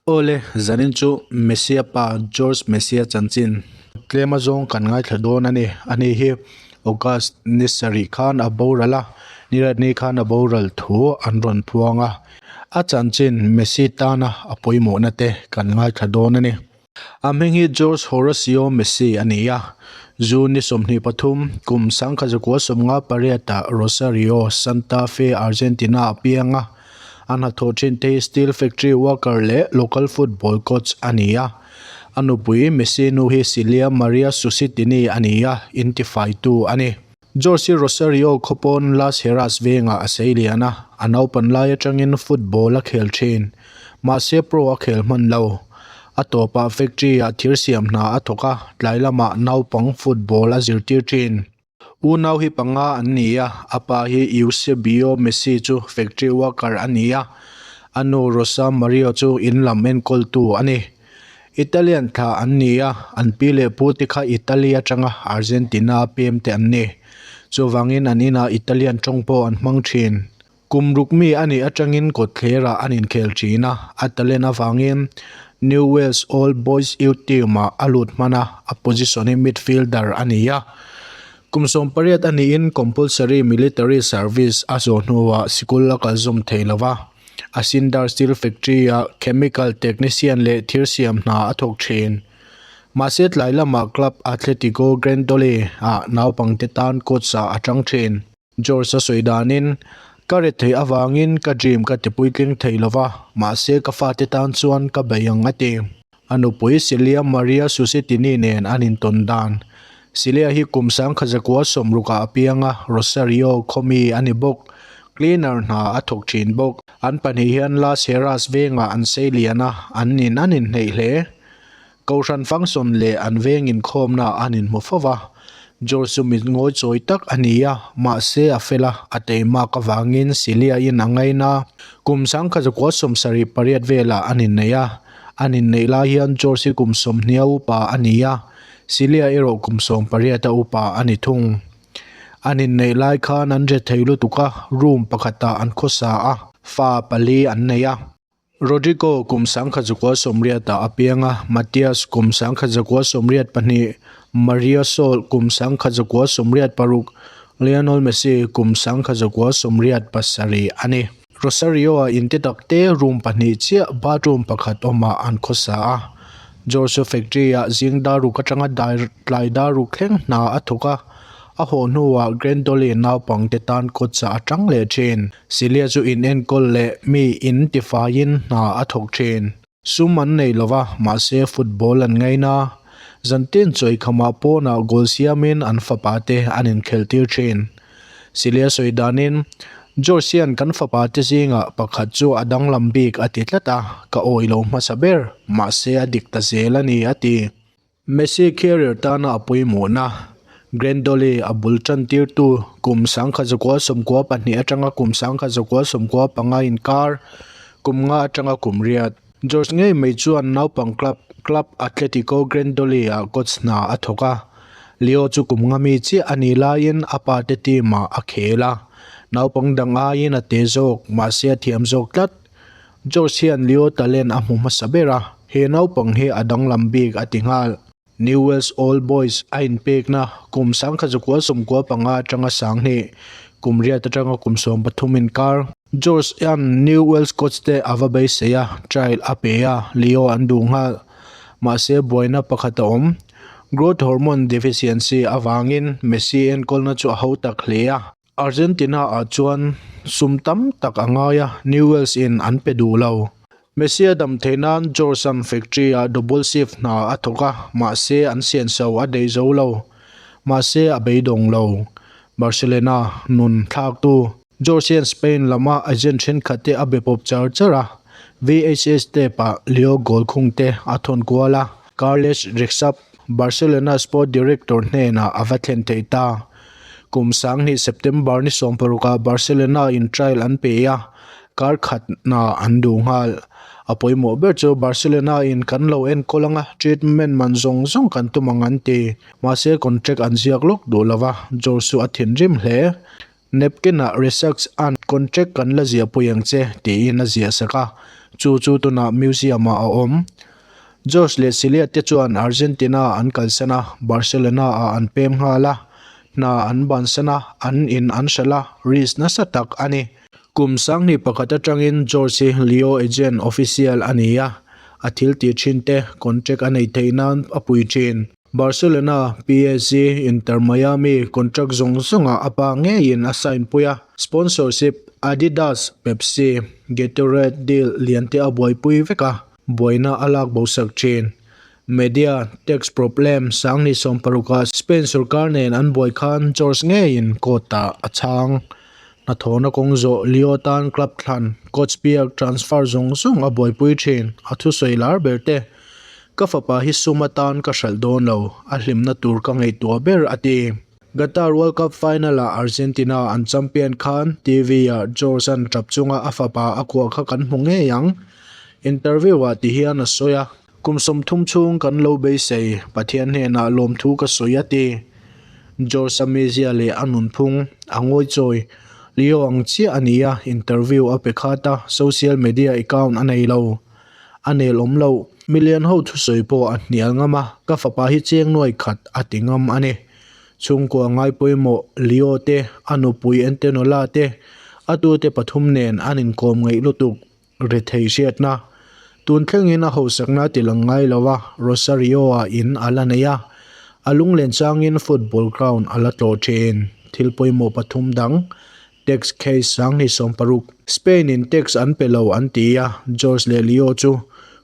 Awle, zanin chu Messia pa George Messia chanchin tlem azawng kan ngaithla dawn a ni. Ani hi August ni sarih khan a boral a, Niratni khan a boral thu an rawn phuang a. A chanchin Messi tana a pawimawhna te kan ngaithla dawn a ni. A hming hi George Horacio Messi a ni a, June ni 23, kum 1958 ah Rosario, Santa Fe, Argentina a piang a. A hnathawh thin te hi steel factory worker leh local football coach a ni a. A nupui Messi nu hi Celia Maria Susitini a ni a, intifaitu a ni. George hi Rosario khawpawn Las Heras vengah a sei lian a, a naupan lai atangin football a khel thin. Mahse pro a khel hman lo. A tawpah factory ah thir siam hna a thawk a, tlai lamah naupang football a zirtir thin. Unau hi panga an ni a, a pa hi Eusebio Messi chu factory worker a ni a, a nu Rosa Mario chu in lam enkawltu a ni. Italian thla an ni a, an pi leh pu te kha Italy atanga Argentina pem te an ni. Chuvangin an inah Italian tawng pawh an hmang thin. Kum ruk mi a nih atangin kawtthlerah an inkhel thin a, a talent avangin Newell's Old Boys Youth Team-ah a lut hman a, a position hi midfielder a ni a. Kum 18 a niin compulsory military service a zawh hnuah sikul a kal zawm thei lo va, a Sindar Steel Factory-ah chemical technician leh thir siam hna a thawk thin. Mahse tlai lamah club Atletico Grandoli-ah naupangte tan coach-ah a tang thin. George a sawi danin, Ka ret theih avangin ka dream ka ti puitling thei lo va, mahse ka fate tan chuan ka bei ang a ti. A nupui Celia Maria Susitini nen an intawn dan. Celia hi kum 1960 ah a piang a, Rosario khaw mi a ni bawk. Cleaner hna a thawk thin bawk. An pahnih hian Las Heras vengah an sei lian a, an nin an inhneih hle. Kohhran function leh an veng inkhawmna an inhmu fo va, George chu mit ngawi chawi tak a ni a, mahse a fel a, a teimak avangin Celia-in a ngaina. Kum 1978 velah an inneih a, an inneih lai hian George hi kum 20 a upa a ni a, Celia erawh kum 18 a upa a ni thung. An inneih lai khan an re thei lutuk a, room pakhatah an khawsa a, fa pali an nei a. Rodrigo kum 1980 ah a piang a, Matias kum 1982, Maria Sol kum 1986, Lionel Messi kum 1987 a ni. Rosario-a inte tak te room pahnih chiah bathroom pakhat awmah an khawsa a. George factory-ah zing dar ruk atanga tlai dar ruk thleng hna a thawk a. A haw hnuah Grandoli naupangte tan kawtchah a tang leh thin. Celia chu in enkawl leh mi in tifaiin hna a thawk thin. Sum an nei lo va, mahse football an ngaina. Zantin chawikhamah pawnah goal siamin an fapa te an inkhelh tir thin. Celia sawi danin, George hian kan fapa te zingah pakhat chu a danglam bik a ti tlat a, ka awih lo hmasa ber, mahse a dik ta zel a ni a ti. Messi career tana a pawimawhna, Grandoli a bul tan tirtu kum 1992 atanga kum 1995 inkar, kum nga atanga kum riat. George ngei mai chuan naupang club, Club Atletico Grandoli ah coach hna a thawk a. Leo chu kum nga mi chiah a nih laiin a pa te team ah a khel a. Naupang dang aiin a te zawk, mahse a thiam zawk tlat. George hian Leo talent a hmu hmasa ber a, he naupang hi a danglam bik a ti nghal. Newell's Old Boys a inpekna kum 1995 atanga 2000, kum riat atanga kum 13 inkar. George hian Newell's coach te a va beisei a, trial a pe a, Leo an duh nghal. Mahse buaina pakhat a awm. Growth hormone deficiency avangin Messi enkawlna chu a ho tak hle a. Argentina ah chuan sum tam tak a ngai a, Newell's in an pe duh lo. Messi a dam theih nan George-a'n factory ah double shift hna a thawk a, mahse an sianso a daih zo lo. Mahse a beidawng lo. Barcelona nun thlaktu George hian Spain lama agent thenkhat te a be pawp char char a, VHS tape ah Leo goal khung te a thawn kual a, Carles Rexach, Barcelona sport director hnenah a va thlen thei ta. Kum 20 September ni 16 ah Barcelona in trial an pe a, kar khat hna an duh nghal. A pawimawh ber chu Barcelona in kan lo enkawl anga treatment man zawng zawng kan tum ang an ti. Mahse contract an ziak lawk duh lova, George chu a thinrim hle. Napkin ah Research an contract kan la ziah pui ang che tiin a ziah sak a. Chu chu tunah museum ah a awm. George leh Celia te chuan Argentina an kalsan a, Barcelona ah an pem nghal a. Hna an bansan a, an in an hralh a, risk nasa tak a ni. Kum sanghnih pakhat atangin George hi Leo agent official a ni a, a thil tih thin te contract a neih theih nan a pui thin. Barcelona, PSG, Inter Miami contract zawng zawngah a pa ngeiin a sign pui a, sponsorship Adidas, Pepsi, Gatorade deal lian te a buaipui vek a, buaina a lak bo sak thin. Media, tax problem sanghnih sawmparukah Spain sorkar nen an buai khan George ngeiin court-ah a chhang. Hnathawhna kawng zawh Leo tan club thlan, coach biak transfer zawng zawng a buaipui thin, a thusawi lar ber te. Ka fapa hi sum atan ka hralh dawn lo, a hlimna tur ka ngaihtuah ber, a ti. Qatar World Cup final-ah Argentina an champion khan TV-ah George-a'n tap chunga a fapa a kuah kha kan hmu ngei ang. Interview-ah ti hian a sawi a, Kum 30 chhung kan lo beisei, Pathian hnenah lawmthu ka sawi, a ti. George-a mizia leh a nunphung a ngawichawi Leo ang chiah a ni a, interview a pe khat a, social media account a nei lo. A nel awm lo. Milian ho thusawi pawh a hnial ngam a, ka fapa hi cheng nuai khat a ti ngam a ni. Chhungkua ngai pawimawh Leo te, a nupui Antenora te, a tute pathum nen an inkawm ngaih lutuk rethei hriatna. Tun thlengin a hosakna ti lang ngai lo a, Rosario-ah in a la nei a, a lunglen changin football ground a la tlawh thin. Thil pawimawh pathum dang Tax case 2016. Spain in tax an pe lo an ti a, George leh Leo chu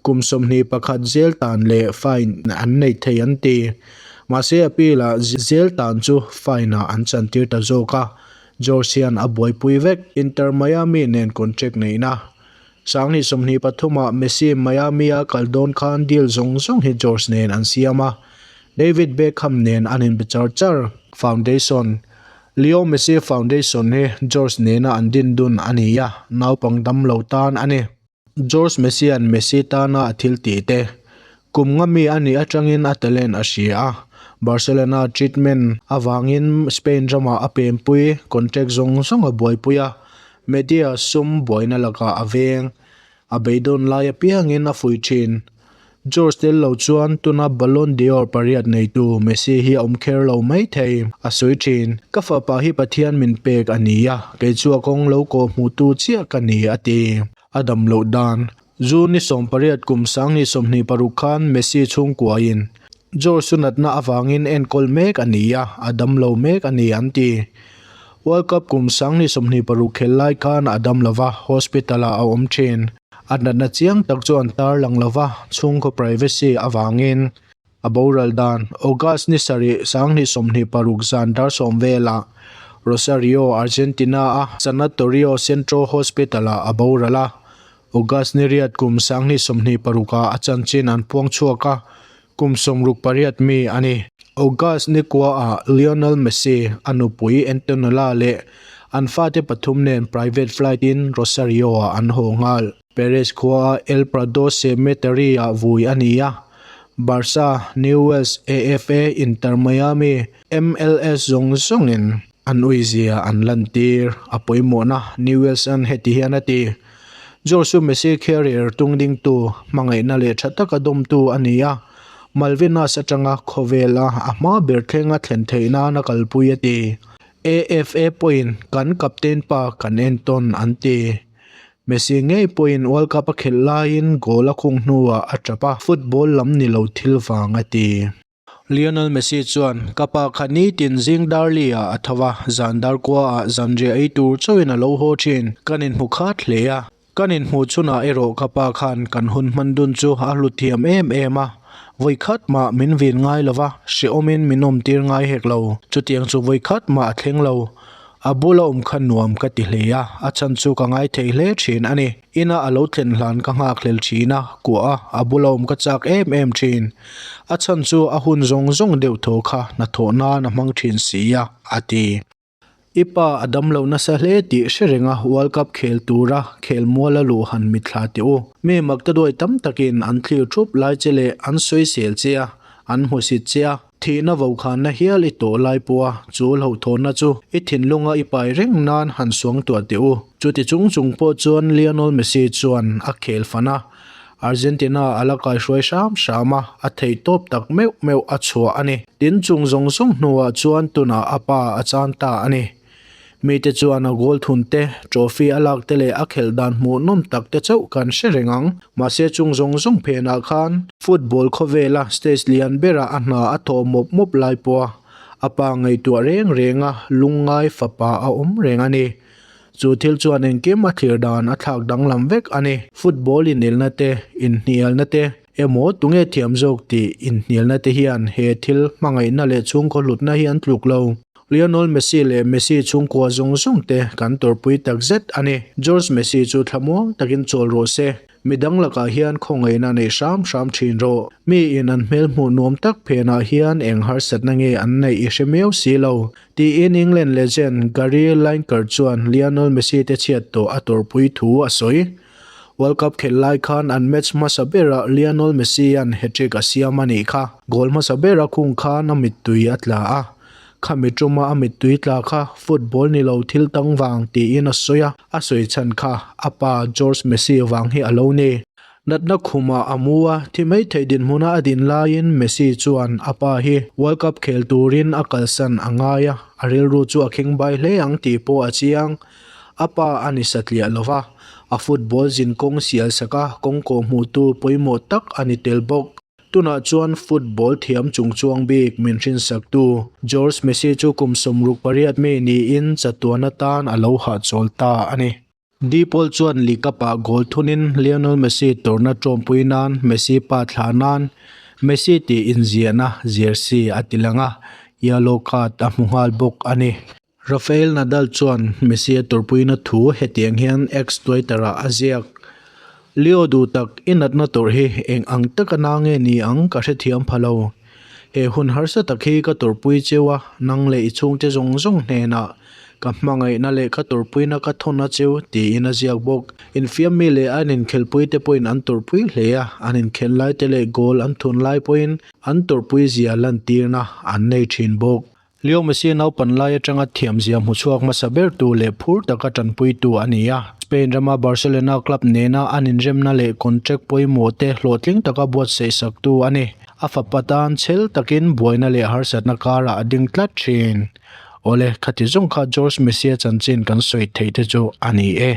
kum 21 jail tan leh fine an nei thei an ti. Mahse appeal ah jail tan chu fine ah an chantir ta zawk a, George hian a buaipui vek. Inter Miami nen contract neihna 2023 ah Messi Miami a kal dawn khan deal zawng zawng hi George nen an siam a, David Beckham nen an inbe char char. Foundation Leo Messi Foundation hi George nena an din dun a ni a, naupang dam lo tan a ni. George Messi-a'n Messi tana a thil tih te, kum nga mi a nih atangin a talent a hria a, Barcelona treatment avangin Spain ramah a pempui, contract zawng zawng a buaipui a, media sum buaina lakah a veng. A beidawn lai apiangin a fuih thin. George tel lo chuan tuna Ballon d'Or pariat neitu Messi hi a awm kher lo mai thei, a sawi thin. Ka fapa hi Pathian min pek a ni a, kei chu a kawng lo kawh hmuhtu chiah ka ni, a ti. A dam loh dan. June ni 18 kum 2026 khan Messi chhungkuain George chu natna avangin enkawl mek a ni a, a dam lo mek a ni an ti. World Cup kum 2026 khel lai khan a dam lo va, hospital ah a awm thin. A natna chiang tak chu an tarlang lo va, chhungkaw privacy avangin a boral dan. August ni sarih 2026 zan dar sawm velah Rosario, Argentina-a Sanatorio Centro Hospital-ah a boral a. August ni riat kum 2026 ah a chanchin an puang chhuak a, kum 68 mi a ni. August ni kua ah Lionel Messi, a nupui Antonella leh an fate pathum nen private flight in Rosario ah an haw nghal. Perez khua a El Prado Cemetery ah vui a ni a, Barca, Newell's, AFA, Inter Miami, MLS zawng zawngin an uizia an lantir. A pawimawhna, Newell's-a'n heti hian a ti, George chu Messi career tungdingtu, hmangaihna leh tha taka dawmtu a ni a, Malvinas atanga khawvela a hma ber thlenga thlen theih nan a kalpui a ti. AFA pawhin kan captain pa kan entawn an ti. Messi ngei pawhin World Cup a khelh laiin goal a khung hnuah a tap a, football lam ni lo thil vang a ti. Lionel Messi chuan, Ka pa kha nitin zing dar li ah a tho a, zan dar kua ah zanriah ei tur chauhin a lo haw thin. Kan inhmu khat hle a. Kan inhmuh chhunah erawh ka pa khan kan hun hman dun chu a hlut thiam em em a. Vawi khat mah min vin ngai lo va, hrehawmin min awm tir ngai hek lo. Chutiang chu vawi khat mah a thleng lo. A bula awm kha nuam ka ti hle a, a chhan chu ka ngai thei hle thin a ni. Ina a lo thlen hlan ka nghakhlel thin a, kuah a, a bula awm ka chak em em thin. A chhan chu a hun zawng zawng deuh thaw kha hnathawh nan a hmang thin si a, a ti. I pa a dam lo nasa hle tih hre reng a, World Cup khel tura khel mual a luh han mitthla teh u. Mi maktaduai tam takin an thlir thup lai che leh an sawisel che a, an hmusit che a. Thihna vokhanna hial i tawh lai pawha chu hlauhthawnna chu i thinlunga i pai reng nan han suangtuah teh u. Chuti chung chung pawh chuan Lionel Messi chuan a khel fan a, Argentina a la kaihruai hram hram a, a theihtawp tak meuh meuh a chhuah a ni. Tin chung zawng zawng hnuah chuan tunah a pa a chan ta a ni. Mite chuan a goal thun te, trophy a lak te leh a khelh dan hmuhnawm tak te chauh kan hre reng ang. Mahse chung zawng zawng phenah khan football khawvela stage lian berah a hna a thawh mawp mawp lai pawha a pa ngaihtuah reng reng a lungngai fapa a awm reng a ni. Chu thil chuan engkim a thlir dan a thlak danglam vek a ni. Football inelna te, inhnialna te emaw tunge thiam zawk tih inhnialna te hian he thil hmangaihna leh chhungkaw hlutna hi an tluk lo. Lionel Messi leh Messi chhungkua zawng zawng te kan tawrhpui tak zet a ni. George Messi chu thlamuang takin chawl rawh se. Midang lakah hian khawngaihna neih hram hram thin rawh. Mi in an hmel hmuh nuam tak phenah hian eng harsatna nge an neih i hre miau si lo, tiin England legend Gary Lineker chuan Lionel Messi te chhiat tawh a tawrhpui thu a sawi. World Cup khelh lai khan an match hmasa berah Lionel Messi-a'n hat-trick a siam a nih kha. Goal hmasa bera khung khan a mittui a tla a. Khami tuma a mittui tla kha football ni lo thil tang vang tiin a sawi a, a sawi chhan kha a pa George Messi vang hi a lo ni. Natna khumah a mu a, thi mai theih dinhmuna a din laiin Messi chuan a pa hi World Cup khel turin a kalsan a ngai a, a rilru chu a khingbai hle ang tih pawh a chiang. A pa a ni satliah lo va, a football zin kawng sial saka kawngkawh hmuhtu pawimawh tak a ni tel bawk. Tunah chuan football thiam chungchuang bik min hrinsaktu George Messi chu kum 68 mi niin chatuan atan a lo hahchawl ta a ni. De Paul chuan League Cup-ah goal thunin Lionel Messi tawrhna tawmpui nan Messi pa thlah nan Messi tih inziahna jersey a ti lang a, yellow card a hmu nghal bawk a ni. Rafael Nadal chuan Messi a tawrhpuina thu hetiang hian X-Twitter-ah a ziak, Leo duh tak, i natna tawrh hi eng ang taka na nge ni ang ka hrethiam pha lo. He hun harsa tak hi ka tawrhpui cheu a, nang leh i chhungte zawng zawng hnenah ka hmangaihna leh ka tawrhpuina ka thawn a cheu, tiin a ziak bawk. Infiammi leh an inkhelhpuite pawhin an tawrhpui hle a, an inkhelh laite leh goal an thun lai pawhin an tawrhpui zia lantirna an nei thin bawk. Leo Messi naupan lai atanga thiamzia hmuchhuak hmasa bertu leh phur taka tanpuitu a ni a. Spain rama Barcelona club nena an inremna leh contract pawimawh te hlawhtling taka buatsaih saktu a ni. A fapa tan chhel takin buaina leh harsatna karah a ding tlat thin. Awle, khati zawng kha George Messi-a chanchin kan sawi theih te chu a ni e.